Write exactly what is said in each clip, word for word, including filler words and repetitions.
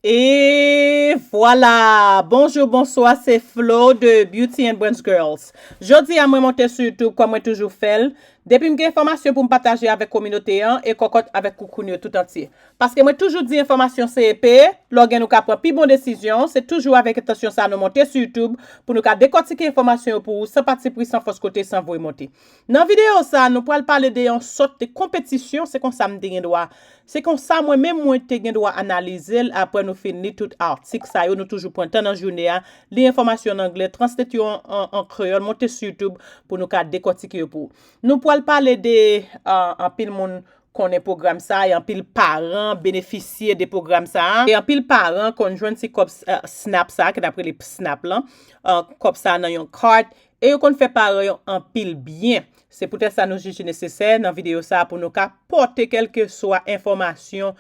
E vwala! Bonjou, bonswa, se Flo de Beauty and Brains Girls. Jodi a mwen monte sou YouTube kòm mwen toujou fè l. Depi m gen enfòmasyon pou m pataje avèk kominote an e kòkòt avèk koukoun yo tout antye. Paske mwen toujou di enfòmasyon se epe, lè w gen nou ka pran pi bon desizyon, se toujou avèk entansyon sa nou monte sou YouTube pou nou ka dekòtike enfòmasyon yo pou ou san patipri, san fòs kote, san voye monte. Nan videyo sa, nou pral pale de yon sòt de konpetisyon, se konsa m te gen dwa Se konsa mwen menm mwen te gen dwa analize l apre nou fin li tout atik sa yo, nou toujou pran tan nan jounen an, li enfòmasyon an anglè, translate yo an, an, an kreyòl, monte sou YouTube pou nou ka dekòtike yo pou ou. Nou pral pale de uh, anpil moun konnen pwogram sa a, e anpil paran benefisye de pwogram sa a, e anpil paran konn jwenn ti kòb uh, snap sa a, ke n ap rele snap lan, uh, kòb sa a nan yon card, e yo konn fè paran yo anpil byen. Se poutèt sa nou jije nesesè nan videyo sa a pou nou ka pote kèlkeswa enfòmasyon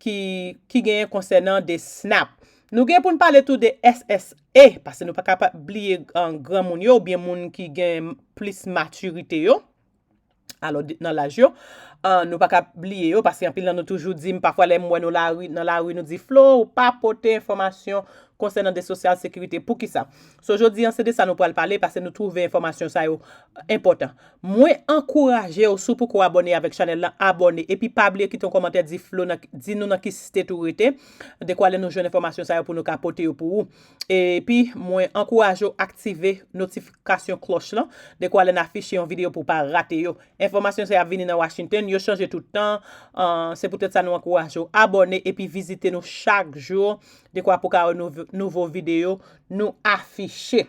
ki, ki genyen konsènan de snap. Nou gen pou n pale tou de S S A, paske nou pa ka pa bliye uh, granmoun yo oubyen moun ki gen plis matirite yo. Alò, nan laj yo, uh, nou pa ka bliye yo, paske anpil nan nou toujou di m, pafwa lè m wè nou lari, nan lari, nou di, Flo, ou pa pote enfòmasyon konsènan de sosyal sekirite. Poukisa? So, jodi an, se de sa nou pral pale, paske nou twouve enfòmasyon sa yo enpòtan. Mwen ankouraje w, si w poko abòne avèk chanèl lan, abòne. Epi pa bliye kite yon kòmantè, di Flo, nan, di nou nan ki state ou rete. Dekwa lè nou jwenn enfòmasyon sa yo pou nou ka pote yo pou ou. Epi, mwen ankouraje w aktive notifikasyon klòch lan. Dekwa lè n afiche yon videyo pou w pa rate yo. Enfòmasyon sa yo ap vini nan Washington, yo chanje tout tan. Uh, se poutèt sa nou ankouraje w abòne epi vizite nou chak jou. Dekwa pou ka wè nouvo, nouvo videyo nou afiche.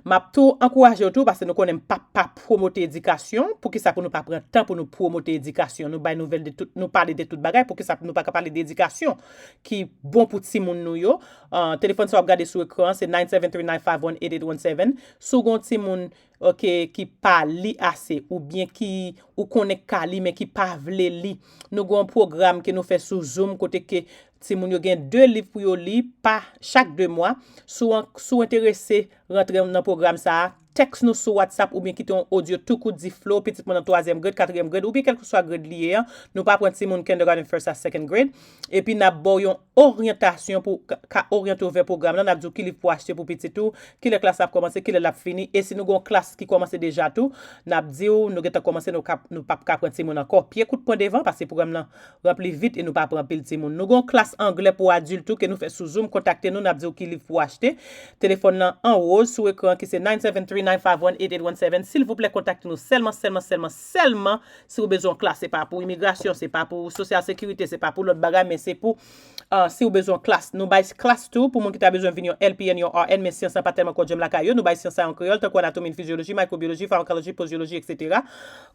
M ap tou ankouraje w tou, paske nou konnen m p ap pa pwomote edikasyon. Poukisa pou nou pa pran tan pou nou pwomote edikasyon? Nou bay nouvèl de tout, nou pale de tout bagay. Poukisa pou nou pa ka pale de edikasyon ki bon pou timoun nou yo? Uh, telefòn sa w ap gade sou ekran an, se nine seven three nine five one eight eight one seven. Si w gen yon timoun, oke, ki pa li ase, oubyen ki ou konnen k ka li, men ki pa vle li, nou gen yon pwogram ke nou fè sou Zoom, kote ke timoun yo gen de liv pou yo li pa chak de mwa. Si w an, si w enterese rantre nan pwogram sa a, tèks nou sou WhatsApp oubyen kite yon odyo tou kout, di Flo, pitit mwen nan twazyèm grade, katriyèm grade, oubyen kèlkeswa grade li ye an. Nou pa pran timoun kindergarten, first a second grade. Epi n ap ba w yon oryantasyon pou ka, ka oryante w vè pwogram lan. N ap di w ki liv pou w achte pou pitit ou, kilè klas la ap kòmanse, kilè l ap fini. E si nou gen yon klas ki kòmanse deja tou, n ap di w, nou gentan kòmanse, nou ka, nou p ap ka pran timoun ankò. Pye kout pran devan, paske pwogram lan ranpli vit e nou pa pran anpil timoun. Nou gen yon klas anglè pou adilt tou ke nou fè sou Zoom. Kontakte nou, n ap di w ki liv pou w achte. Telefòn nan an woz sou ekran an ki se nine seven three nine five one eight eight one seven. Silvouplè, kontakte nou sèlman, sèlman, sèlman, sèlman si w bezwen yon klas. Se pa pou imigrasyon, se pa pou sosyal sekirite, se pa pou lòt bagay, men se pou uh, si w bezwen yon klas. Nou bay klas tou pou moun ki ta bezwen vin yon L P N, yon R N, men syans lan pa tèlman kòdjòm lakay yo. Nou bay syans sa yo an kreyòl, tankou anatomi, fizyoloji, maykrobyoloji, famakoloji, pozyoloji, etsetera.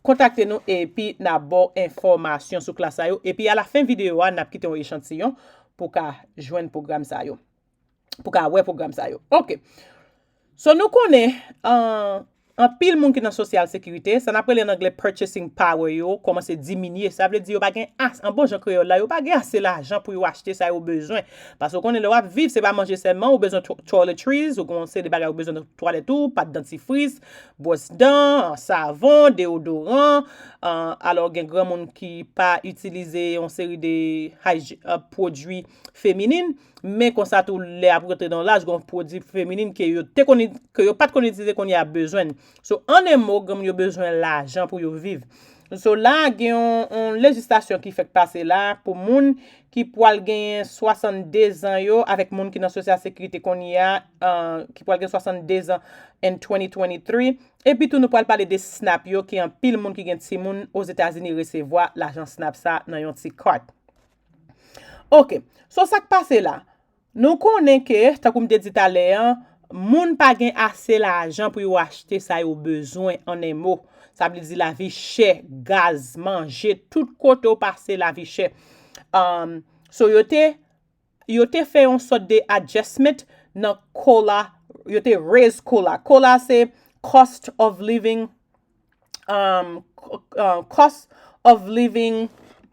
Kontakte nou epi n a ba w enfòmasyon sou klas sa yo. Epi alafen videyo a, n ap kite yon echantiyon pou ka jwenn pwogram sa yo. Pou ka wè pwogram sa yo. Oke. So, nou konnen, uh, anpil moun ki nan sosyal sekirite, sa n ap rele an anglè purchasing power yo, kòmanse diminye. Sa vle di yo pa gen ase, an bon jan kreyòl la, yo pa gen ase lajan pou yo achte sa yo bezwen. Paske w konnen lè w ap viv, se pa manje sèlman, ou bezwen to-, toiletries, ou gen yon seri de bagay ou bezwen nan twalèt ou, pat dantifris, bwòs dan, savon, deodoran, uh, alò gen granmoun ki pa itilize yon seri de hyg-, uh, pwodui feminin, men konsa tou lè ap rantre nan laj, gen pwodui feminin ke yo te konn, ke yo pa t konn itilize, kounye a bezwen l. So, an en mo, granmoun yo bezwen lajan pou yo viv. So, la, gen yon, yon lejislasyon ki fèk pase la pou moun ki pwal genyen swasanndezan yo avèk moun ki nan sosyal sekirite kounye a, uh, ki pwal gen swasanndezan in twenty twenty-three. Epi tou, nou pwal pale de snap yo, ki anpil moun ki gen timoun Ozetazini resevwa lajan snap sa nan yon ti kat. Oke. So, sa k pase la? Nou konnen ke, tankou m te di talè an, moun pa gen ase lajan pou yo achte sa yo bezwen, an en mo. Sa vle di lavi chè, gaz, manje, tout kote w pase, lavi chè. Um, so, yo te, yo te fè yon sòt de adjustment nan COLA, yo te raise COLA. COLA se cost of living, um, co-, uh, cost of living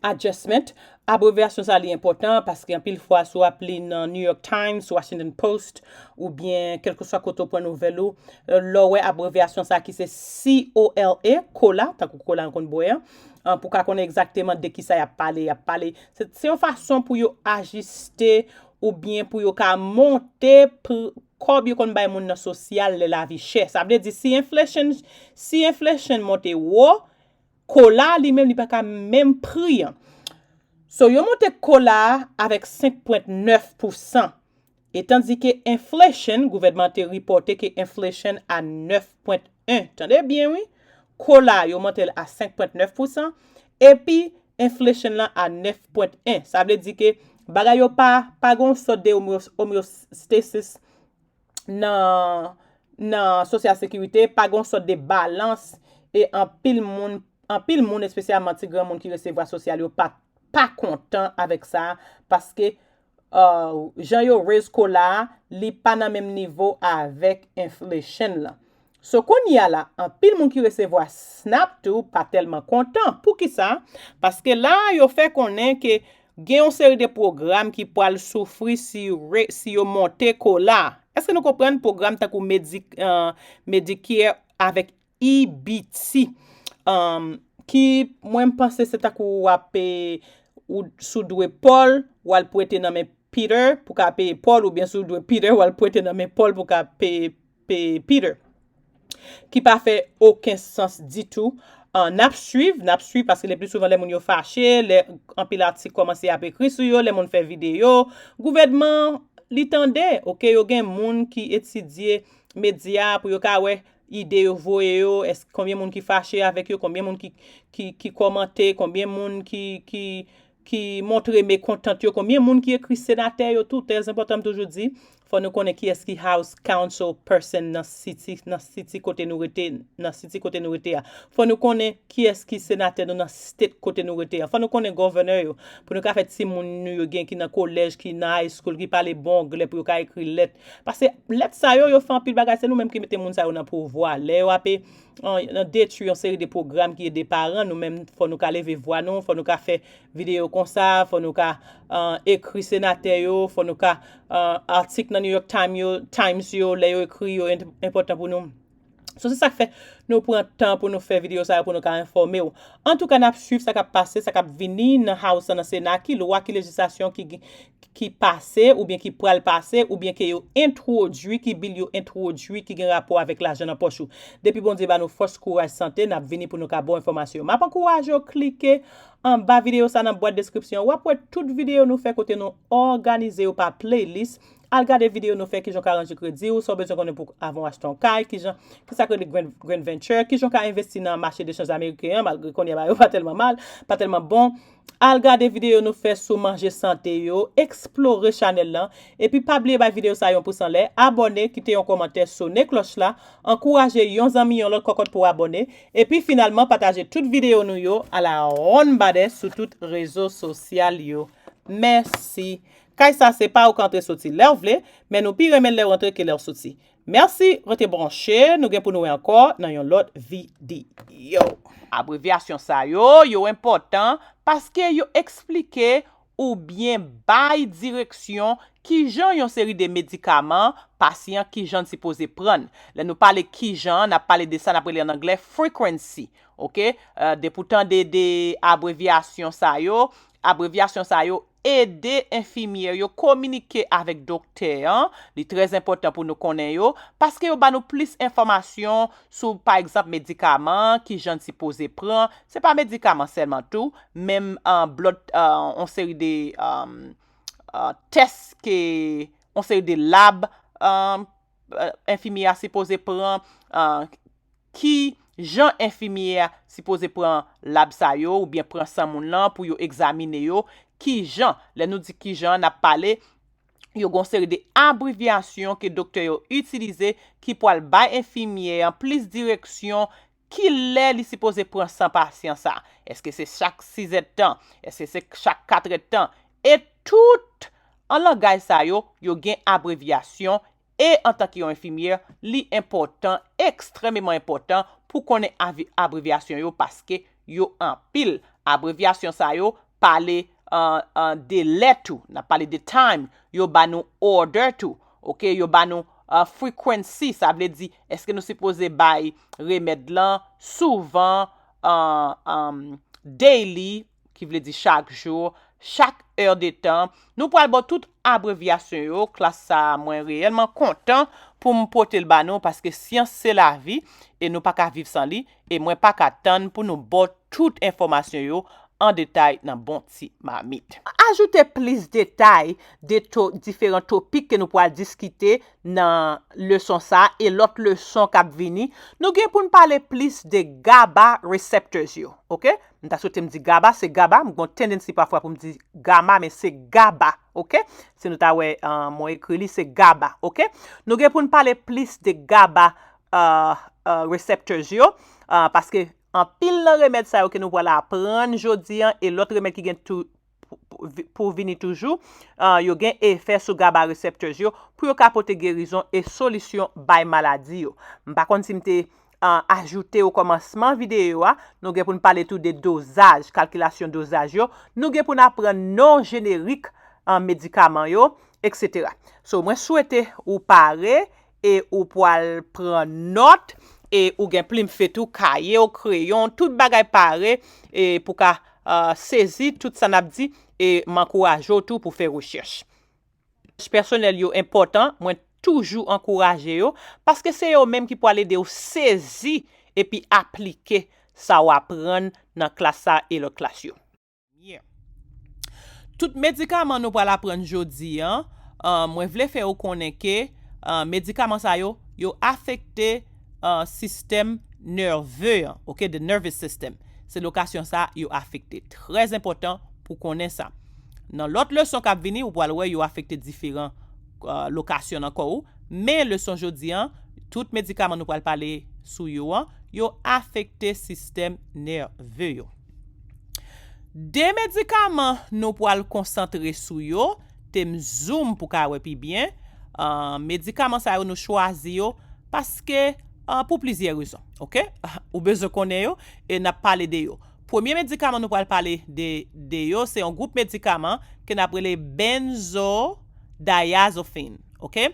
adjustment. Abrevyasyon sa li enpòtan paske anpil fwa si w ap li nan New York Times, Washington Post, oubyen kèlkeswa kote w pran nouvèl ou, lè w wè abrevyasyon sa ki se C O L A, COLA, tankou kola nou konn bwè an, An, pou ka konnen egzakteman de kisa y ap pale, y ap pale. Se, se yon fason pou yo ajiste oubyen pou yo ka monte pr-, kòb yo konn bay moun nan sosyal lè lavi chè. Sa vle di si inflation, si inflation monte wo, kola li menm li pa ka menm pri an. So, yo monte kola a avèk senk pwen nèf pousan. E tandike inflation, gouvènman te ripòte ke inflation a nèf pwen en. Tande byen, wi. Kola, yo monte l a senk pwen nèf pousan. Epi, inflation lan a nèf pwen en. Sa vle di ke bagay yo pa, pa gon sòt de homeos-, homeostasis nan, nan Social Security, pa gon sòt de balans, e anpil moun, anpil moun, espesyalman ti granmoun ki resevwa sosyal yo, pa, pa kontan avèk sa, paske, uh, jan yo raise kola a, li pa nan menm nivo avèk inflation lan. So, kounye a la, anpil moun ki resevwa SNAP tou pa tèlman kontan. Poukisa? Paske la, yo fè konnen ke gen yon seri de pwogram ki pral soufri si, re-, si yo monte kola. Èske nou konprann pwogram tankou Medi-, uh, Medicare avèk E B T, um, ki mwen m panse se tankou w ap, eh, ou sou dwe Paul, w al prete nan men Peter pou ka peye Paul, oubyen sou dwe Peter, w al prete nan men Paul pou ka peye, peye Peter. Ki pa fè okenn sans ditou. An, n ap swiv, n ap swiv, paske le pli souvan lè moun yo fache, lè anpil atik kòmanse ap ekri sou yo, lè moun fè videyo, gouvènman, li tande, oke, yo gen moun ki etidye medya pou yo ka wè ide yo voye yo, èske konbyen moun ki fache avèk yo, konbyen moun ki, ki, ki kòmante, konbyen moun ki, ki, ki montre mekontant yo, konbyen moun ki ekri senatè yo tou, trè enpòtan m toujou di, fò nou konnen kiyès ki House Council Person nan city, nan city kote nou rete, nan city kote nou rete a. Fò nou konnen kiyès ki senatè nou nan state kote nou rete a. Fò nou konnen governor yo, pou nou ka fè timoun nou yo gen ki nan kolèj, ki nan high school, ki pale bon anglè pou yo ka ekri lèt. Paske lèt sa yo, yo fè anpil bagay, se nou menm ki mete moun sa yo nan pouvwa. Lè yo ape, an, nan detwi yon seri de pwogram ki ede paran, nou menm, fò nou ka leve vwa nou, fò nou ka fè videyo konsa, fò nou ka, an, ekri senatè yo, fò nou ka, an, atik nan New York Times yo, Times yo, lè yo ekri yo, en-, enpòtan pou nou. So, se sa k fè nou pran tan pou nou fè videyo sa yo, pou nou ka enfòme w. Antouka, n ap swiv sa k ap pase, sa k ap vini nan House lan, nan Sena, ki lwa, ki lejislasyon ki, ki pase, oubyen ki pral pase, oubyen ke yo entwodui, ki bil yo entwodui, ki gen rapò avèk lajan nan pòch ou. Depi Bondye ba nou fòs, kouraj, sante, n ap vini pou nou ka ba w enfòmasyon yo. M ap ankouraje w klike anba videyo sa nan bwat deskripsyon. W ap wè tout videyo nou fè kote nou òganize yo pa playlist. Al gade videyo nou fè kijan w ka ranje kredi w, sa w bezwen konnen pou avan w achte yon kay, kijan, kisa k rele grand, grand venture, kijan w ka envesti nan mache de chanj ameriken an, malgre kounye a bagay yo pa tèlman mal, pa tèlman bon. Al gade videyo nou fè sou manje sante yo, eksplore chanèl lan, epi pa bliye bay videyo sa yon pous anlè, abòne, kite yon kòmantè, sone klòch la, ankouraje yon zanmi, yon lòt kòkòt pou abòne, epi finalman pataje tout videyo nou yo a la ronn badè sou tout rezo sosyal yo. Mèsi. Kay sa se pa ou k antre soti lè w vle, men nou pi renmen lè w antre ke lè w soti. Mèsi, rete branche, nou gen pou nou wè ankò nan yon lòt videyo. Abrevyasyon sa yo, yo enpòtan paske yo eksplike oubyen bay direksyon kijan yon seri de medikaman, pasyan kijan l sipoze pran l. Lè nou pale kijan, n ap pale de sa n ap rele an anglè frequency. Oke? Eh, depi w tande de abrevyasyon sa yo, abrevyasyon sa yo ede enfimyè yo kominike avèk doktè an. Li trè enpòtan pou nou konnen yo, paske yo ba nou plis enfòmasyon sou, pa egzanp, medikaman, kijan n sipoze pran. Se pa medikaman sèlman tou, menm, eh, blood, eh, yon seri de, eh, eh, tès ke, yon seri de lab, eh, eh, enfimyè a sipoze pran, eh, ki jan enfimyè a sipoze pran lab sa yo oubyen pran san moun lan pou yo egzamine yo, ki jan, lè nou di ki jan, n ap pale, yo gen yon seri de abrevyasyon ke doktè yo itilize ki pral bay enfimyè an plis direksyon ki lè li sipoze pran san pasyan sa. Èske se chak sizèdtan? Èske se chak katrèdtan? E tout an langaj sa yo, yo gen abrevyasyon. E antanke yon enfimyè, li enpòtan, ekstrèmeman enpòtan pou konnen avi-, abrevyasyon yo paske yo anpil. Abrevyasyon sa yo pale, eh, eh, de lè tou, n ap pale de time, yo ba nou order tou, oke, yo ba nou, eh, frequency, sa vle di, èske nou sipoze bay remèd lan souvan, eh, eh, daily, ki vle di chak jou, chak è de tan. Nou pral ba w tout abrevyasyon yo. Klas sa a, mwen reyèlman kontan pou m pote l ba nou, paske syans se lavi, e nou pa ka viv san li, e mwen pa ka tann pou nou ba w tout enfòmasyon yo an detay nan bon ti mamit. Ajoute plis detay de to, diferan topik ke nou pral diskite nan leson sa a e lòt leson k ap vini. Nou gen pou n pale plis de GABA receptors yo, oke? M ta swete m di GABA, se GABA. M gen yon tendency pafwa pou m di GAMA, men se GABA, oke? Si nou ta wè, uh, mwen ekri li, se GABA, oke? Nou gen pou n pale plis de GABA, uh, uh, receptors yo, uh, paske anpil nan remèd sa yo ke nou pral aprann jodi an e lòt remèd ki gen tou, pou, pou vini toujou, uh, yo gen efè sou GABA receptors yo pou yo ka pote gerizon e solisyon bay maladi yo. M pa konn si m te, uh, ajoute o kòmansman videyo a, nou gen pou n pale tou de dozaj, kalkilasyon dozaj yo, nou gen pou n aprann non jenerik, uh, medikaman yo, etsetera. So, mwen swete ou pare e ou pral pran nòt, e ou gen plim fè tou, kaye w, kreyon, tout bagay pare, e pou ka, uh, sezi tout sa n ap di, e m ankouraje w tou pou fè rechèch. Pèsonèl yo enpòtan, mwen toujou ankouraje yo, paske se yo menm ki pral ede w sezi epi aplike sa w aprann nan klas sa e lòt klas yo. Yeah. Tout medikaman nou pral aprann jodi an, uh, mwen vle fè w konnen ke, uh, medikaman sa yo, yo afekte, uh, sistèm nève an, oke, the nervous system. Se lokasyon sa yo afekte. Trè enpòtan pou konnen sa. Nan lòt leson k ap vini, ou pral wè yo afekte diferan, uh, lokasyon nan kò ou. Men leson jodi an, tout medikaman nou pral pale sou yo an, yo afekte sistèm nève yo. De medikaman nou pral konsantre sou yo, te m zoom pou ka wè pi byen. Uh, medikaman sa yo nou chwazi yo paske, uh, pou plizyè rezon, oke? Ou bezwen konnen yo e n ap pale de yo. Premye medikaman nou pral pale de, de yo, se yon gwoup medikaman ke n ap rele benzodiazepine, oke?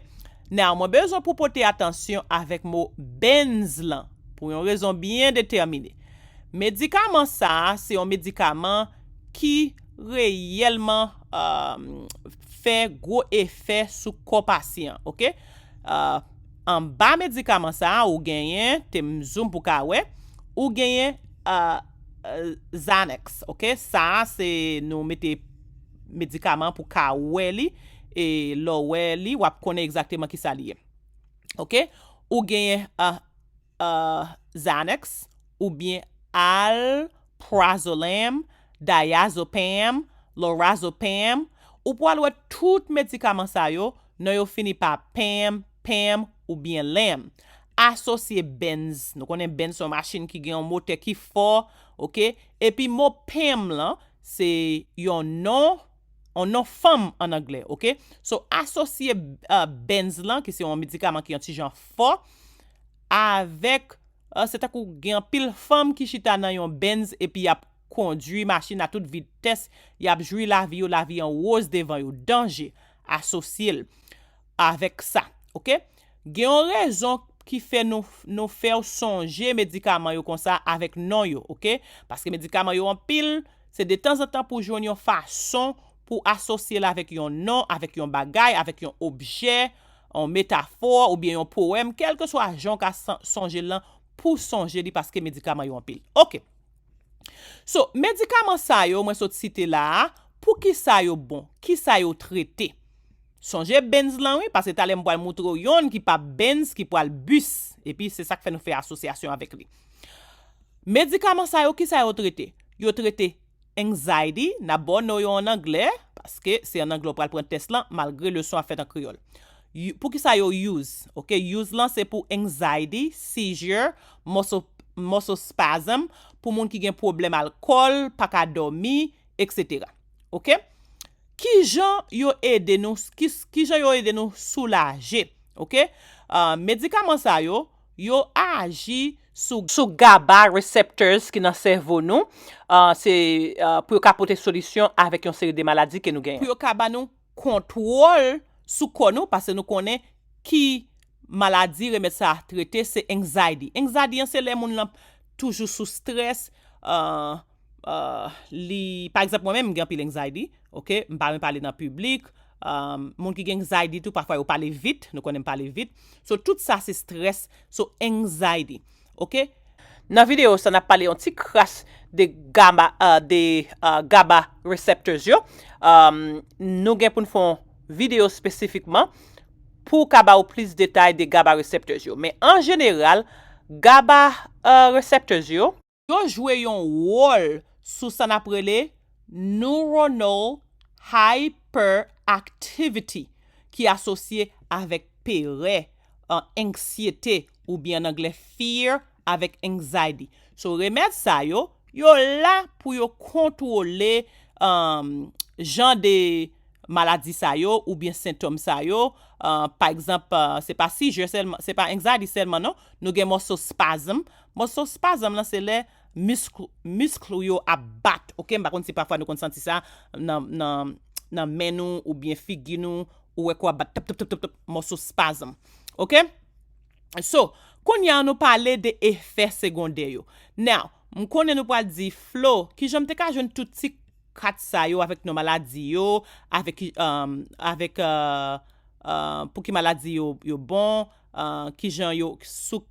Now, mwen bezwen pou pote atansyon avèk mo benz lan, pou yon rezon byen detèmine. Medikaman sa a, se yon medikaman ki reyèlman, uh, fè gwo efè sou kò pasyan, oke? Uh, anba medikaman sa a, ou genyen, te m zoom pou ka wè, ou genyen, uh, uh, Xanax, oke? Sa a, se nou mete medikaman pou ka wè li, e lè w wè li, w ap konnen egzakteman ki sa li ye. Oke? Ou genyen, uh, uh, Xanax, oubyen alprazolam, diazepam, lorazepam. Ou pral wè tout medikaman sa yo, non yo fini pa pam, pam, oubyen lam. Asosye benz. Nou konnen benz se yon machin ki gen yon motè ki fò, oke? Epi mo pam lan, se yon non, yon non fanm an anglè, oke? So, asosye, uh, benz lan, ki se yon medikaman ki yon ti jan fò, avèk, uh, se tankou gen anpil fanm ki chita nan yon benz epi y ap kondui machin a tout vitès, y ap jwi lavi yo, lavi an woz devan yo, danje, asosye l avèk sa, oke? Gen yon rezon ki fè nou, nou fè w sonje medikaman yo konsa avèk non yo, oke? Paske medikaman yo anpil, se detanzantan pou jwenn yon fason pou asosye l avèk yon non, avèk yon bagay, avèk yon objè, yon metafò, oubyen yon powèm, kèlkeswa jan w ka san-, sonje l lan, pou sonje li paske medikaman yo anpil. Oke. So, medikaman sa yo mwen sot site la a, poukisa yo bon? Kisa yo trete? Sonje benz lan, wi, paske talè m pral moutre w yonn ki pa benz, ki pral bis. Epi se sa k fè nou fè asosyasyon avèk li. Medikaman sa yo, kisa yo trete? Yo trete anxiety, n ap ba w non yo an anglè, paske se an anglè w pral pran tès lan, malgre leson ap fèt an kreyòl. Poukisa yo use? Oke, use lan se pou anxiety, seizure, muscle, muscle spasm, pou moun ki gen pwoblèm alkòl, pa ka dòmi, etsetera. Oke? Kijan yo ede nou, ki, kijan yo ede nou soulaje? Oke? Uh, medikaman sa yo, yo aji sou, sou GABA receptors ki nan sèvo nou. Uh, se, uh, pou yo ka pote solisyon avèk yon seri de maladi ke nou genyen. Pou yo ka ba nou kontwòl sou kò nou, paske nou konnen ki maladi remèd sa a trete, se anxiety. Anxiety an se lè moun lan toujou sou strès, uh, uh, li, pa egzanp, mwen menm, m gen anpil anxiety, ok? M pa renmen pale nan piblik. Um, moun ki gen anxiety tou, pafwa yo pale vit, nou konnen m pale vit. So, tout sa se stress, so anxiety, ok? Nan videyo sa, n ap pale yon ti kras de GABA, uh, de uh, GABA receptors yo. Um, nou gen pou n fè yon videyo espesifikman pou ka ba ou plis detay de GABA receptors yo. Men an jeneral, GABA uh, receptors yo, yo jwe yon wòl sou sa n ap rele neuronal hyperactivity ki asosye avèk perè, uh, anksyete, oubyen an anglè fear avèk anxiety. So, remèd sa yo, yo la pou yo kontwole um, jan de maladi sa yo oubyen sentòm sa yo. Uh, pa egzanp, uh, se pa sijè sèlman, se pa anxiety sèlman non. Nou gen muscle spasm. Muscle spasm lan se lè misk, misk ou yo ap bat. Ok, m pa konn si pafwa nou konn santi sa nan, nan, nan men nou oubyen figi nou. Ou wè kò ap bat tap, tap, tap, tap, tap, muscle spasm. Ok? So, kounye a nou pale de efè segondè yo. Now, m konnen nou pral di, Flo, kijan m te ka jwenn tout ti kat sa yo avèk non maladi yo, avèk, um, avèk uh, uh, pou ki maladi yo, yo bon, uh, kijan yo, sou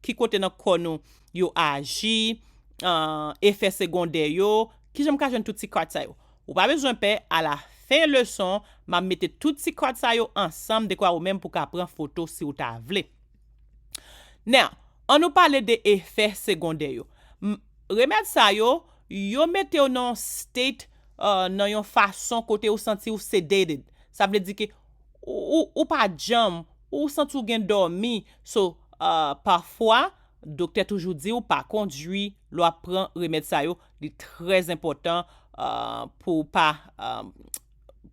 ki kote nan kò nou yo aji, uh, efè segondè yo, kijan m ka jwenn tout ti kat sa yo. Ou pa bezwen pè, alafen leson, m ap mete tout ti kat sa yo ansanm dekwa ou menm pou ka pran foto si w ta vle. Now, an nou pale de efè segondè yo. M, remèd sa yo, yo mete w nan yon state, uh, nan yon fason kote ou santi w sedated. Sa vle di ke ou, ou, ou pa djanm, ou santi w gen dòmi. So, uh, pafwa, doktè toujou di w pa kondui lè w ap pran remèd sa yo. Li trè enpòtan uh, pou w pa, uh,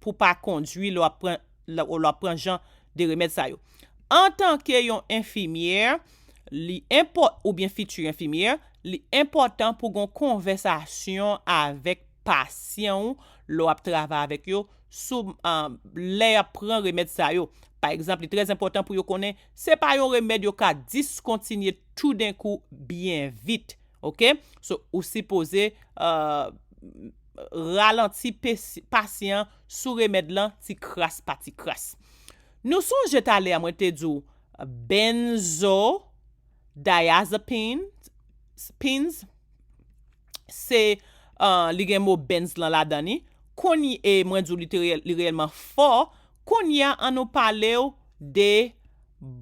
pou w pa kondui lè w ap pran, lè, lè w ap pran jan de remèd sa yo. Antanke yon enfimyè, li enpò, oubyen fiti enfimyè, li enpòtan pou w gen yon konvèsasyon avèk pasyan w lè w ap travay avèk yo sou, uh, lè y ap pran remèd sa yo. Pa egzanp, li trè enpòtan pou yo konnen se pa yon remèd yo ka diskontinye toudenkou byen vit. Ok? So, ou sipoze uh, ralanti pesi, pasyan sou remèd lan ti kras pa ti kras. Nou sonje talè a mwen te di w benzodiazepines, pins, se uh, li gen mo benz lan ladan li. Kounye, e mwen di w li, te reyèl, li reyèlman fò. Kounye a, an nou pale w de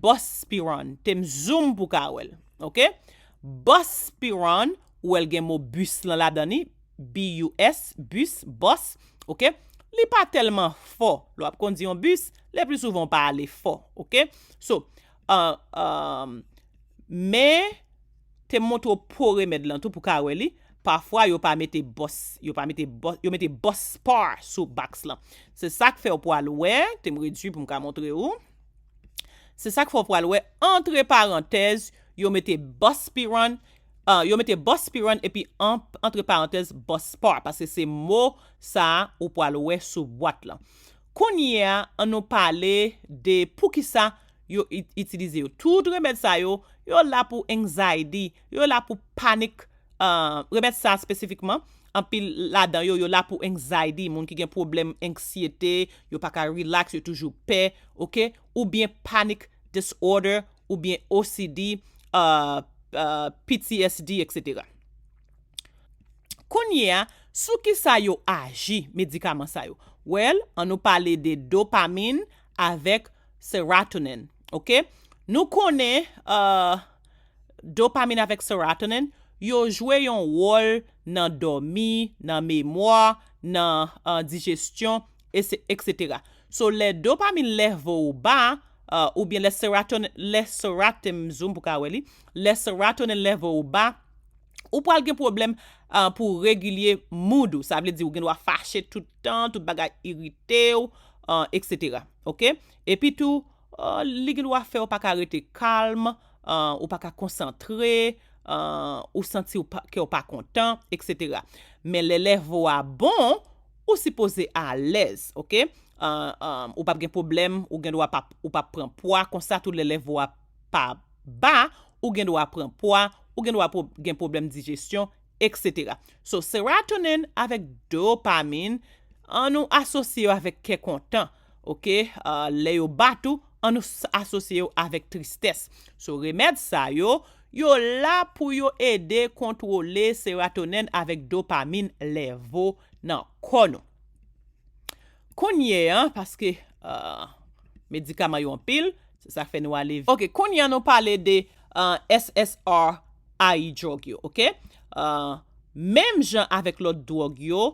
buspirone. Te m zoom pou ka wè l. Ok? Buspirone, ou wè l gen mo bus lan ladan li, B U S, bus, bus, ok? Li pa tèlman fò. Lè w ap kondi yon bis, le pli souvan w pa ale fò, ok? So, uh, um, men, te m montre w po remèd lan tou pou ka wè li. Pafwa, yo pa mete bòs, yo pa mete bòs, yo mete bòs par sou box lan. Se sa k fè w pral wè, te m redui pou m ka montre w. Se sa k fè w pral wè, antre parantèz, yo mete buspirone, uh, yo mete buspirone epi an, antre parantèz buspar, paske se mo sa a ou pral wè sou bwat lan. Kounye a, an nou pale de poukisa yo it, itilize yo. Tout remèd sa yo, yo la pou anxiety, yo la pou panik, uh, remèd sa espesifikman, anpil ladan yo, yo la pou anxiety, moun ki gen pwoblèm anksyete, yo pa ka relax, yo toujou pè, ok? Oubyen panic disorder, oubyen O C D, uh, uh, P T S D, et cetera. Kounye a, sou ki sa yo aji, medikaman sa yo? Well, an nou pale de dopamine avèk serotonin, ok? Nou konnen, uh, dopamine avèk serotonin, yo jwe yon wòl nan dòmi, nan memwa, nan, uh, dijesyon, et cetera. So, lè dopamine level ou ba, uh, oubyen lè serotonin, lè serotonin, zoom pou ka wè li, lè serotonin level ou ba, ou pral gen pwoblèm, uh, pou regilye mood ou. Sa vle di ou gen dwa fache tout tan, tout bagay irite w, uh, et cetera. Ok? Epi tou, uh, li gen dwa fè w pa ka rete kalm, uh, ou pa ka konsantre, uh, ou santi w pa, ke w pa kontan, et cetera. Men lè level a bon, ou sipoze alèz, ok? Uh, um, ou p ap gen pwoblèm, ou gen dwa p ap, ou p ap pran pwa, konsa tou lè level a pa ba, ou gen dwa pran pwa, ou gen dwa pwo, gen pwoblèm dijesyon, et cetera. So, serotonin avèk dopamin, ann nou asosye yo avèk kè kontan, oke? Uh, lè yo bat ou, ann nou asosye yo avèk tristès. So, remèd sa yo, yo la pou yo ede kontwole serotonin avèk dopamin level nan kò nou. Kounye a, paske uh, medikaman yo anpil, se sa k fè nou ale. Oke, kounye a nou pale de uh, S S R I drug yo, oke? Uh, menm jan avèk lòt dwòg yo,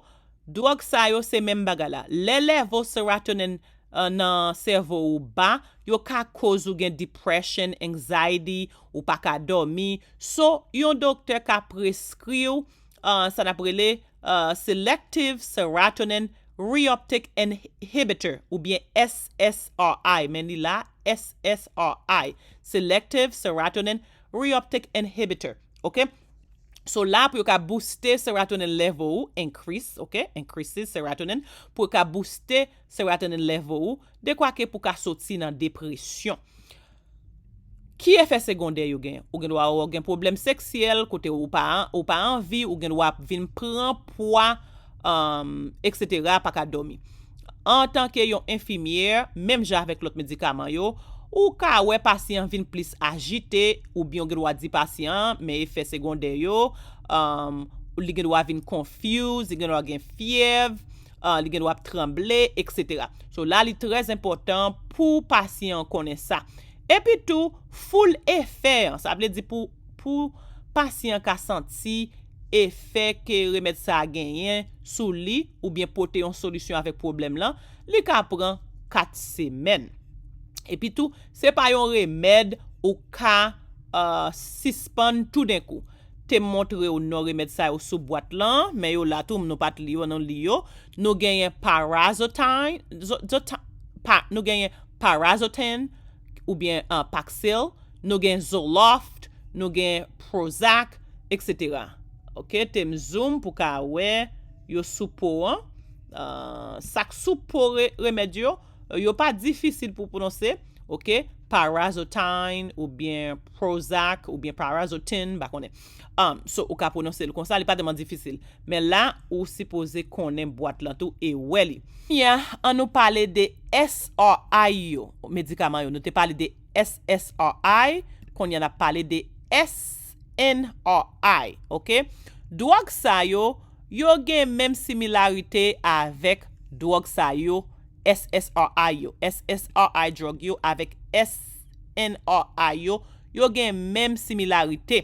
dwòg sa yo se menm bagay la. Lè level serotonin uh, nan sèvo ou ba, yo ka koz ou gen depression, anxiety, ou pa ka dòmi. So, yon doktè ka preskri w uh, sa n ap rele uh, selective serotonin reuptake inhibitor, oubyen S S R I, men li la, S S R I, selective serotonin reuptake inhibitor, oke? So la, pou yo ka booste serotonin level ou, increase, oke? Increases serotonin, pou yo ka booste serotonin level ou, dekwa ke pou ka soti nan depresyon. Ki efè segondè yo gen? Ou gen dwa gen pwoblèm seksyèl, kote ou pa, ou pa anvi, ou gen dwa vin pran pwa, um, et cetera, pa ka dòmi. Antanke yon enfimyè, menm jan avèk lòt medikaman yo, ou ka wè pasyan vin plis ajite, oubyen ou gen dwa di pasyan an, men efè segondè yo, um, li gen dwa vin confuse, li gen dwa gen fyèv, uh, li gen dwa ap tranble, et cetera. So la, li trè enpòtan pou pasyan an konnen sa. Epi tou, full efè an, sa vle di pou, pou pasyan an ka santi efè ke remèd sa a genyen sou li, oubyen pote yon solisyon avèk pwoblèm lan, li ka pran kat semèn. Epi tou, se pa yon remèd ou ka uh, sispann toudenkou. Te montre w non remèd sa yo sou bwat lan, men yo la tou, nou pa t li yo, nou li yo. Nou genyen parazotine, zo- zota- pa- nou genyen parazotine, oubyen uh, Paxil, nou gen Zoloft, nou gen Prozac, et cetera. Oke, te m zoom pou ka wè yo sou po an. Uh, sa k sou po re- remèd yo, yo pa difisil pou pwononse, oke? Parazotine oubyen Prozac oubyen Parazotine, m pa konnen. Um, so, ou ka pwononse l konsa, li pa tèlman difisil. Men la, ou sipoze konnen bwat lan tou e wè li. Kounye a, ann nou pale de S R I yo, medikaman yo. Nou te pale de S S R I, kounye a n ap pale de S N R I, oke? Dwòg sa yo, yo gen menm similarite avèk dwòg sa yo, S S R I yo. S S R I drug yo avèk S N R I yo, yo gen menm similarite.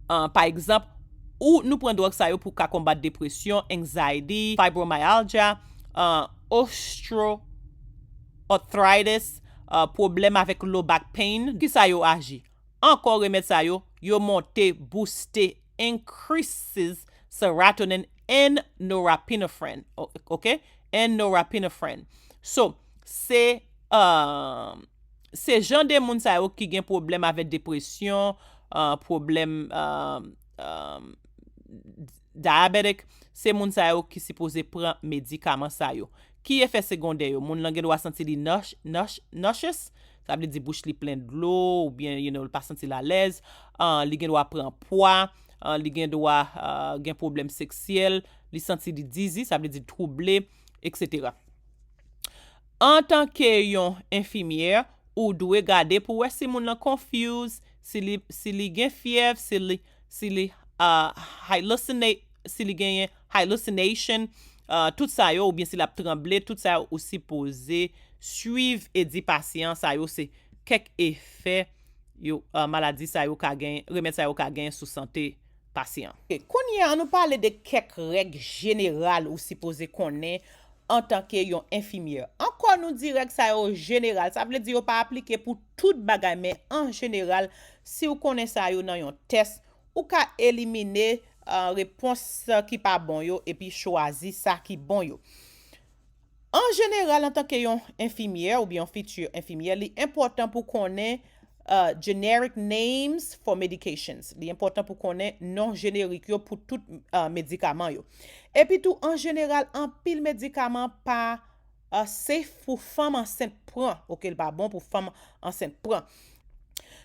Uh, pa egzanp, ou nou pran dwòg sa yo pou ka konbat depresyon, anxiety, fibromyalgia, uh, osteoarthritis, uh, pwoblèm avèk low back pain. Kisa yo aji? Ankò remèd sa yo, yo monte, booste, increases serotonin and norepinephrine. O- Ok? And norepinephrine. So, se, um, se jan de moun sa yo ki gen pwoblèm avèk depresyon, uh, pwoblèm, um, um, diabetic, se moun sa yo ki sipoze pran medikaman sa yo. Ki efè segondè yo? Moun lan gen dwa santi li nauseous, sa vle di bouch li plen dlo, oubyen, you know, li pa santi l alèz, uh, li gen dwa pran pwa, uh, li gen dwa uh, gen pwoblèm seksyèl, li santi li dizi, sa vle di twouble, et cetera. Antanke yon enfimyè, ou dwe gade pou wè si moun lan confuse, si li, si li gen fyèv, si li, si li uh, hallucinate, si li genyen hallucination, uh, tout sa yo, oubyen si l ap tranble, tout sa yo ou sipoze swiv e di pasyan sa yo se kèk efè yo, uh, maladi sa yo ka gen, remèd sa yo ka gen sou sante pasyan. Ok, kounye a, ann nou pale de kèk règ jeneral ou sipoze konnen antanke yon enfimyè. Ankò nou di règ sa yo jeneral, sa vle di yo pa aplike pou tout bagay, men an jeneral, si w konnen sa yo nan yon tès, ou ka elimine uh, repons ki pa bon yo epi chwazi sa ki bon yo. An jeneral, antanke yon enfimyè oubyen yon fitir enfimyè, li enpòtan pou konnen uh, generic names for medications. Li enpòtan pou konnen non jenerik yo pou tout uh, medikaman yo. Epi tou, an jeneral, anpil medikaman pa uh, safe pou fanm ansent pran. Ok, li pa bon pou fanm ansent pran.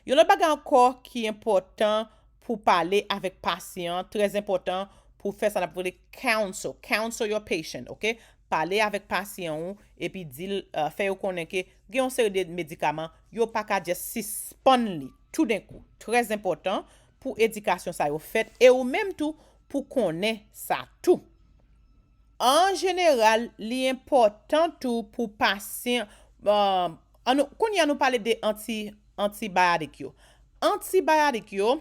Yon lòt bagay ankò ki enpòtan pou pale avèk pasyan an, trè enpòtan pou fè sa n ap rele counsel. Counsel your patient, ok? Pale avèk pasyan ou, epi di l, uh, fè yo konnen ke gen yon seri de medikaman, yo pa ka just sispann li toudenkou. Trè enpòtan pou edikasyon sa yo fèt, e ou menm tou pou konnen sa tou. An jeneral, li enpòtan tou pou pasyan, uh, an nou, kounye a nou pale de anti, antibayotik yo. Antibayotik yo,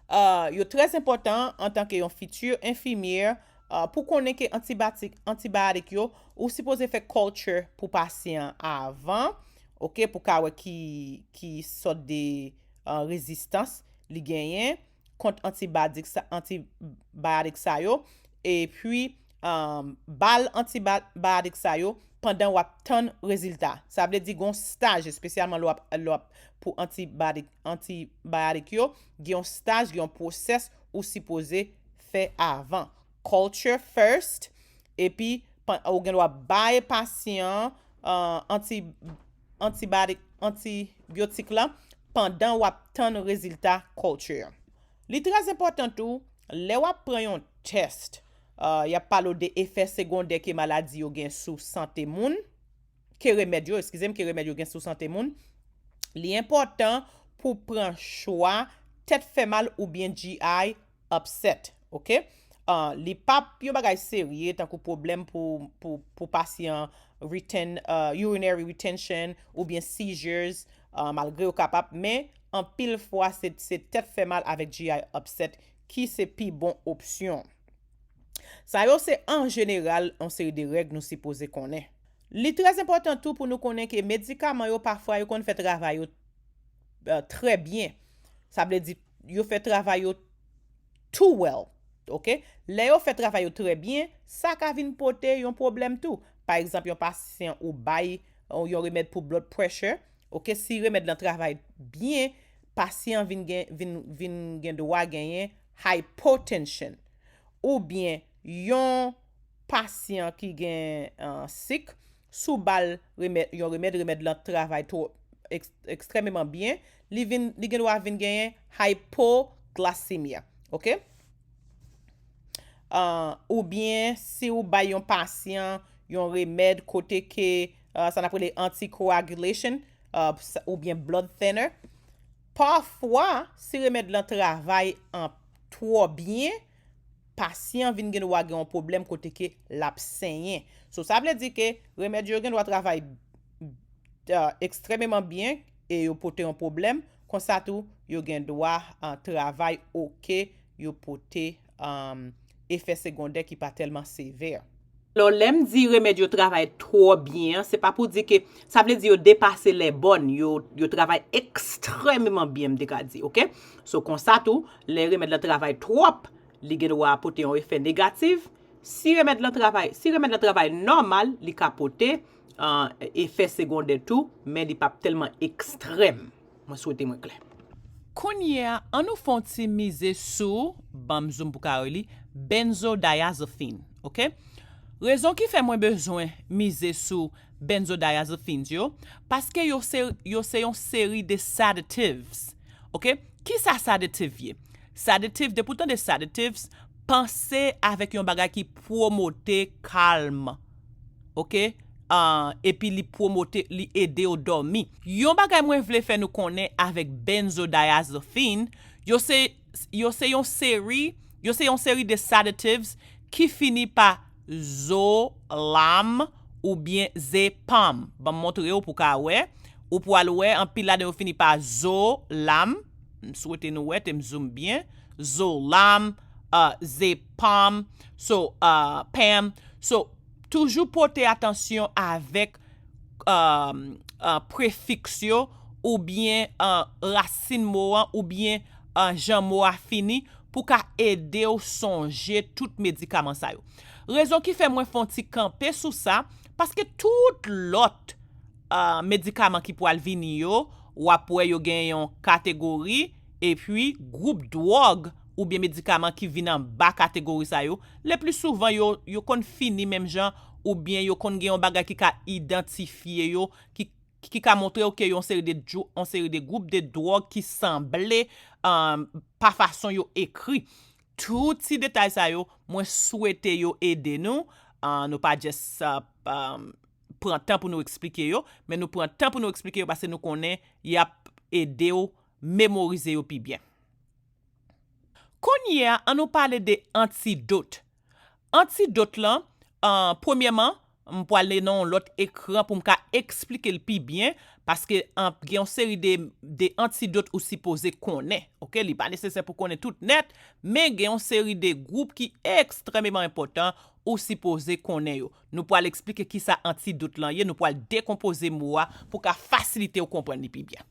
uh, yo trè enpòtan antanke yon fiti enfimyè, uh, pou konnen ke antibayotik, antibayotik yo, ou sipoze fè culture pou pasyan avan, ok, pou ka wè ki, ki sòt de, uh, rezistans li genyen kont antibayotik sa, antibayotik sa yo, epi, um, ba l antibayotik sa yo pandan w ap tann rezilta. Sa vle di gon staj, espesyalman lè w ap, lè w ap pou antibayotik, antibayotik yo, gen yon staj, gen yon pwosès ou sipoze fè avan. Culture first, epi pan, ou gen dwa bay pasyan an, uh, anti, antibayotik, antibyotik la pandan w ap tann rezilta culture an. Li trè enpòtan tou, lè w ap pran yon test, uh, y ap pale w de efè segondè ke maladi yo gen sou sante moun, ke remèd yo, eskize m, ke remèd yo gen sou sante moun, li enpòtan pou pran chwa tèt fè mal oubyen G I upset, ok? Uh, li p ap yon bagay serye tankou pwoblèm pou, pou, pou pasyan retain, uh, urinary retention oubyen seizures, uh, malgre yo kapab, men anpil fwa se, se tèt fè mal avèk G I upset ki se pi bon opsyon. Sa yo se an jeneral yon seri de règ nou sipoze konnen. Li trè enpòtan tou pou nou konnen ke medikaman yo pafwa yo konn fè travay yo, uh, trè byen. Sa vle di yo fè travay yo too well, ok? Lè yo fè travay yo trè byen, sa ka vin pote yon pwoblèm tou. Pa egzanp, yon pasyan ou bay, uh, yon remèd pou blood pressure, ok? Si remèd lan travay byen, pasyan vin gen, vin, vin gen dwa genyen hypotension. Oubyen yon pasyan ki gen, uh, sik, si w ba l remèd, yon remèd, remèd lan travay twò eks, ekstrèmeman byen, li vin, li gen dwa vin genyen hypoglycemia, ok? Uh, oubyen si w bay yon pasyan yon remèd kote ke, uh, sa n ap rele anticoagulation, uh, oubyen blood thinner, pafwa, si remèd lan travay an twò byen, pasyan vin gen dwa gen yon pwoblèm kote ke l ap senyen. So, sa vle di ke remèd yo gen dwa travay, uh, ekstrèmeman byen e yo pote yon pwoblèm. Konsa tou, yo gen dwa, uh, travay oke, yo pote, um, efè segondè ki pa tèlman sevè. Alò, lè m di remèd yo travay twò byen an, se pa pou di ke, sa vle di yo depase lè bòn, yo, yo travay ekstrèmeman byen, m te ka di, ok? So, konsa tou, lè remèd lan travay twòp, li gen dwa pote yon efè negatif. Si remèd lan travay, si remèd lan travay nòmal, li ka pote, uh, efè segondè tou, men li p ap tèlman ekstrèm. Mwen swete mwen klè. Kounye a, an nou fè yon ti mize sou, ban m zoom pou ka reli, benzodiazepine, ok? Rezon ki fè mwen bezwen mize sou benzodiazepines yo, paske yo se, yo se yon seri de sedatives, ok? Kisa sedative ye? Sedative, depi w tande sedatives, panse avèk yon bagay ki pwomote kalm, ok? Ah, epi li pwomote, li ede w dòmi. Yon bagay mwen vle fè nou konnen avèk benzodiazepine, yo se, yo se yon seri, yo se yon seri de sedatives ki fini pa zolam oubyen zepam. Ban m montre w pou ka wè. Ou pral wè, anpil ladan yo fini pa zolam. M swete nou wè, te m zoom byen. Zolam, uh, zepam, so, uh, pam. So, toujou pote atansyon avèk, um, uh, prefiks yo, oubyen, uh, rasin mo an, oubyen, uh, jan mo a fini, pou ka ede w sonje tout medikaman sa yo. Rezon ki fè mwen fè yon ti kanpe sou sa, paske tout lòt, uh, medikaman ki pral vini yo, w ap wè yo gen yon kategori, epi gwoup dwòg oubyen medikaman ki vin anba kategori sa yo, le pli souvan yo, yo konn fini menm jan, oubyen yo konn gen yon bagay ki ka idantifye yo, ki, ki ka montre w ke yon seri de, yon seri de gwoup de dwòg ki sanble um, pa fason yo ekri. Tout ti detay sa yo, mwen swete yo ede nou. Uh, nou pa just uh, um, pran tan pou nou eksplike yo, men nou pran tan pou nou eksplike yo paske nou konnen y ap ede w memorize yo pi byen. Kounye a, an nou pale de antidot. Antidot lan, uh, premyèman, m pral ale nan yon lòt ekran pou m ka eksplike l pi byen, paske an, gen yon seri de, de antidot ou sipoze konnen. Oke, li pa nesesè pou konnen tout nèt, men gen yon seri de gwoup ki ekstrèmeman enpòtan ou sipoze konnen yo. Nou pral eksplike kisa antidot lan ye, nou pral dekonpoze mo a pou ka fasilite w konprann li pi byen.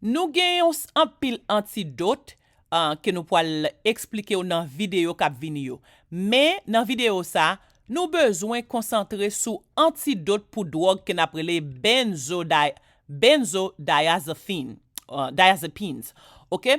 Nou gen yon anpil antidot uh, ke nou pral eksplike w nan videyo k ap vini yo. Men nan videyo sa, nou bezwen konsantre sou antidot pou dwòg ke n ap rele benzodiazepine, uh, diazepines. Oke?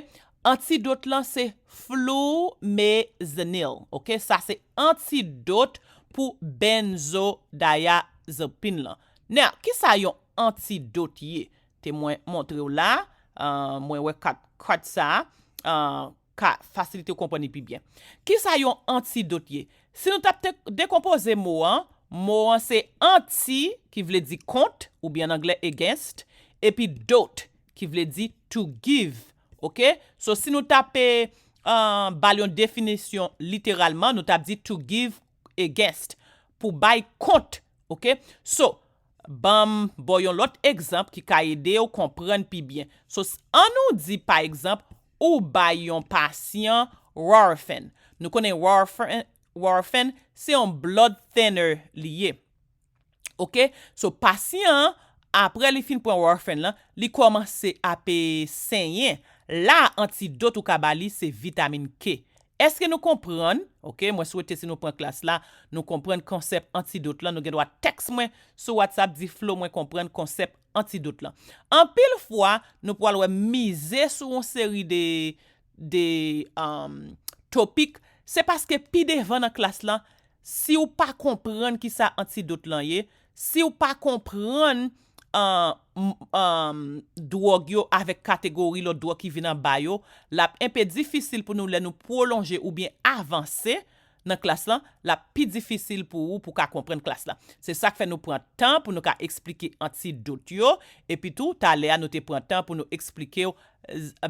Antidot lan se flumazenil. Oke? Sa se antidot pou benzodiazepine lan. Now, kisa yon antidot ye? Te mwen montre w la, uh, mwen wè kat, kat sa, uh, ka fasilite w konprann li pi byen. Kisa yon antidot ye? Si nou t ap dekonpoze mo an, mo an se anti ki vle di kont, oubyen an anglè against, epi dot ki vle di to give. Oke? So si nou t ap uh, ba l yon definisyon literalman, nou t ap di to give against, pou bay kont. Oke? So, ban m ba w yon lòt egzanp ki ka ede w konprann pi byen. So, an nou di, pa egzanp, ou bay yon pasyan Rarafin. Nou konnen Rarafin, Rarafin se yon blood thinner li ye. Oke? So, pasyan an, apre li fin pran Rarafin lan, li kòmanse ap senyen. La, antidot ou ka ba li, se vitamin K. Èske nou konprann? Oke, mwen swete si nou pran klas la, nou konprann konsèp antidot lan. Nou gen dwa tèks mwen sou WhatsApp, di Flo, mwen konprann konsèp antidot lan. Anpil fwa, nou pral wè mize sou yon seri de, de um, topik. Se paske pi devan nan klas lan, si w pa konprann kisa antidot lan ye, si w pa konprann uh, um, dwòg yo avèk kategori lòt dwòg ki vin anba yo, l ap enpe difisil pou nou lè nou pwolonje oubyen avanse nan klas lan, l ap pi difisil pou ou pou ka konprann klas lan. Se sa k fè nou pran tan pou nou ka eksplike antidot yo, epi tou, talè a nou te pran tan pou nou eksplike w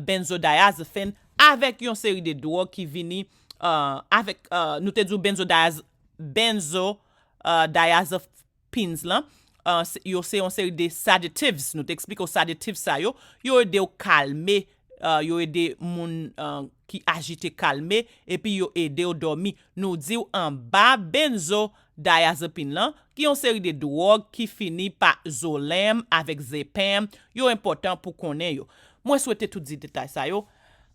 benzodiazepine avèk yon seri de dwòg ki vini uh, avèk, uh, nou te di w benzodiaz, benzo, uh, diazepines lan, uh, yo se yon seri de sedatives. Nou te eksplike w sedatives sa yo, yo ede w kalme, uh, yo ede moun uh, ki ajite kalme, epi yo ede w dòmi. Nou di w anba benzodiazepine lan, ki yon seri de dwòg ki fini pa Xulane avèk Zepam, yo enpòtan pou konnen yo. Mwen swete tout di detay sa yo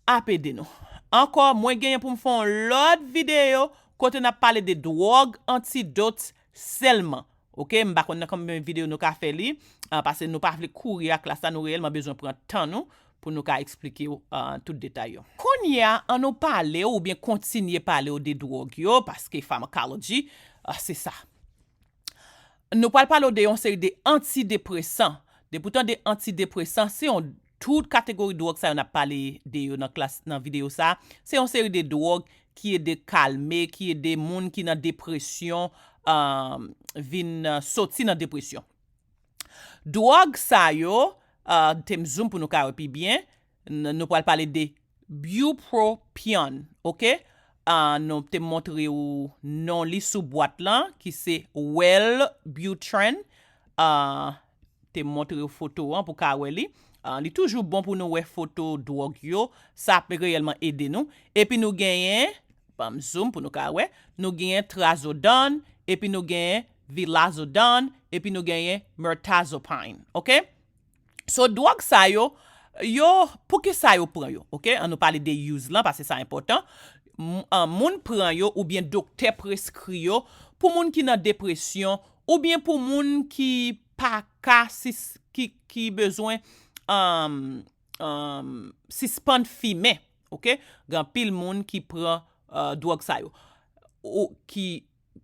ap ede nou. Ankò, mwen genyen pou m fè yon lòt videyo kote n ap pale de dwòg antidot sèlman. Oke, m pa konn nan konbyen videyo nou ka fè li, uh, paske nou pa vle kouri a klas la, nou reyèlman bezwen pran tan nou pou nou ka eksplike w uh, tout detay yo. Kounye a, an nou pale w oubyen kontinye pale w de dwòg yo, paske pharmacology, uh, se sa. Nou pral pale w de yon seri de antidepresan. Depi w tande antidepresan, se yon tout kategori dwòg sa yo n ap pale de yo nan klas, nan videyo sa, se yon seri de dwòg ki ede kalme, ki ede moun ki nan depresyon uh, vin uh, soti nan depresyon. Dwòg sa yo, uh, te m zoom pou nou ka wè pi byen, n- nou pral pale de bupropion, oke? Uh, nou te montre w non li sou bwat lan, ki se Wellbutrin. Uh, te montre w foto an pou ka wè li. Uh, li toujou bon pou nou wè foto dwòg yo. Sa ap reyèlman ede nou. Epi nou genyen, ban m zoom pou nou ka wè, nou genyen trazodone, epi nou genyen vilazodone, epi nou genyen mirtazapine. Oke? So, dwòg sa yo, yo, poukisa yo pran yo? Oke? An nou pale de use lan, paske sa enpòtan. M- an, moun pran yo oubyen doktè preskri yo pou moun ki nan depresyon oubyen pou moun ki pa ka sis, ki, ki bezwen um, um, sispann fimen. Oke? Gen anpil moun ki pran uh, dwòg sa yo. Ou ki,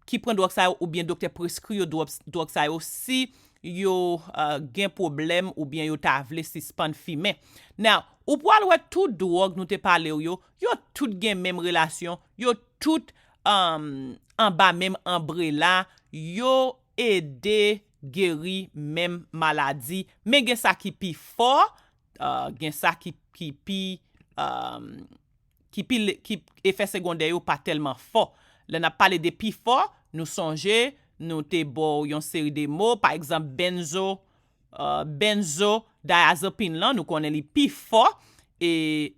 ki pran dwòg sa yo oubyen doktè preskri yo dwòg, dwòg sa yo si yo uh, gen pwoblèm oubyen yo ta vle sispann fimen. Now, ou pral wè tout dwòg nou te pale w yo, yo tout gen menm relasyon, yo tout um, anba menm anbrela, yo ede geri menm maladi. Men gen sa ki pi fò, uh, gen sa ki, ki pi um, ki pi ki efè segondè yo pa tèlman fò. Lè n ap pale de pi fò, nou sonje, nou te ba w yon seri de mo, pa egzanp, benzo, uh, benzodiazepine lan, nou konnen li pi fò, e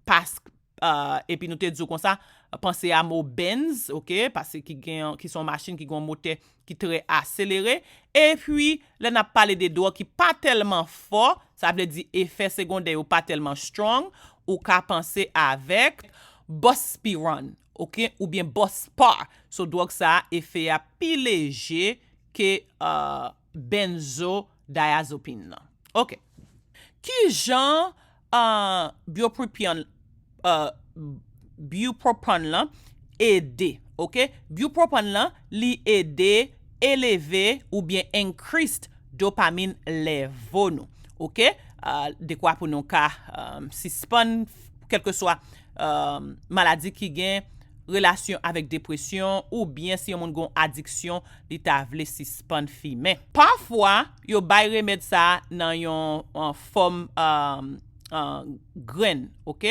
pas, uh, epi nou te di w konsa, panse a mo Benz, ok, paske ki gen, ki se yon machin ki gen yon motè ki trè aselere. Epi, lè n ap pale de dwòg ki pa tèlman fò, sa vle di efè segondè yo pa tèlman strong, ou ka panse avèk Buspirone, ok, oubyen Buspar. So, dwòg sa a, efè a pi leje ke uh, benzodiazepine nan. Ok. Ki jan uh, bupropion, uh, bupropion lan ede, ok? Bupropion lan, li ede eleve oubyen increase dopamine level nou, ok? Uh, dekwa pou nou ka um, sispann kèlkeswa um, maladi ki gen relasyon avèk depresyon oubyen si yon moun gen adiksyon, li ta vle sispann fimen. Pafwa, yo bay remèd sa a nan yon, yon fòm um, uh, grenn, ok?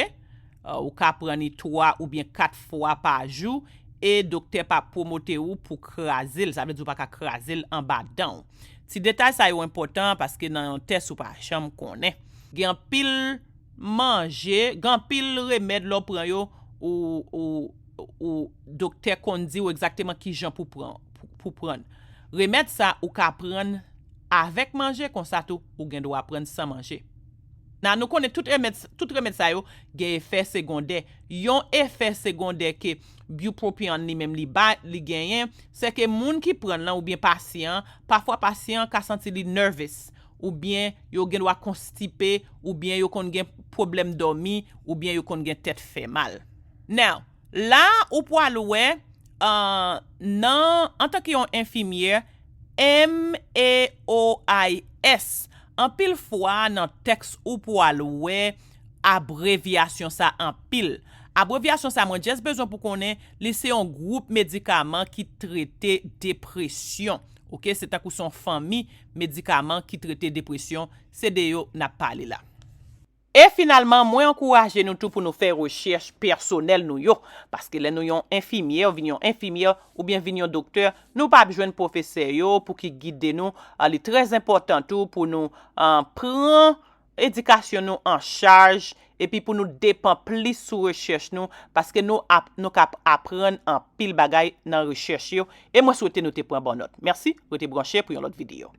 Uh, ou ka pran li twa oubyen kat fwa pa jou e doktè pa pwomote ou pou kraze l, sa vle di ou pa ka kraze l anba dan w. Ti detay sa yo enpòtan paske nan yon tès ou pa janm konnen. Gen anpil manje, gen anpil remèd lè w pran yo, ou, ou, ou doktè konn di w egzakteman ki jan pou pran, pou, pou pran. Remèd sa ou ka pran avèk manje, konsa tou ou gen dwa pran san manje. Nan nou konnen tout remèd, tout remèd sa yo gen efè segondè. Yon efè segondè ke bupropion li menm li ba, li genyen, se ke moun ki pran l lan oubyen pasyan, pafwa pasyan ka santi li nervous, oubyen yo gen dwa konstipe, oubyen yo konn gen pwoblèm dòmi, oubyen yo konn gen tèt fè mal. Now, la ou pral wè uh, nan antanke yon enfimyè, M A O I S, anpil fwa nan tèks ou pral wè abrevyasyon sa anpil. Abrevyasyon sa mwen just bezwen pou konnen li se yon gwoup medikaman ki trete depresyon. Ok, se tankou se yon fanmi medikaman ki trete depresyon, se de yo n ap pale la. E finalman, mwen ankouraje nou tou pou nou fè rechèch pèsonèl nou yo, paske lè nou yon enfimyè, vin yon enfimyè, oubyen vin yon doktè, nou p ap jwenn pwofesè yo pou ki gide nou. Ah, li trè enpòtan tou pou nou ah, pran edikasyon nou an chaj, epi pou nou depann plis sou rechèch nou, paske nou ap, nou k ap aprann anpil bagay nan rechèch yo, e mwen swete nou te pran bon nòt. Mèsi, rete branche pou yon lòt videyo.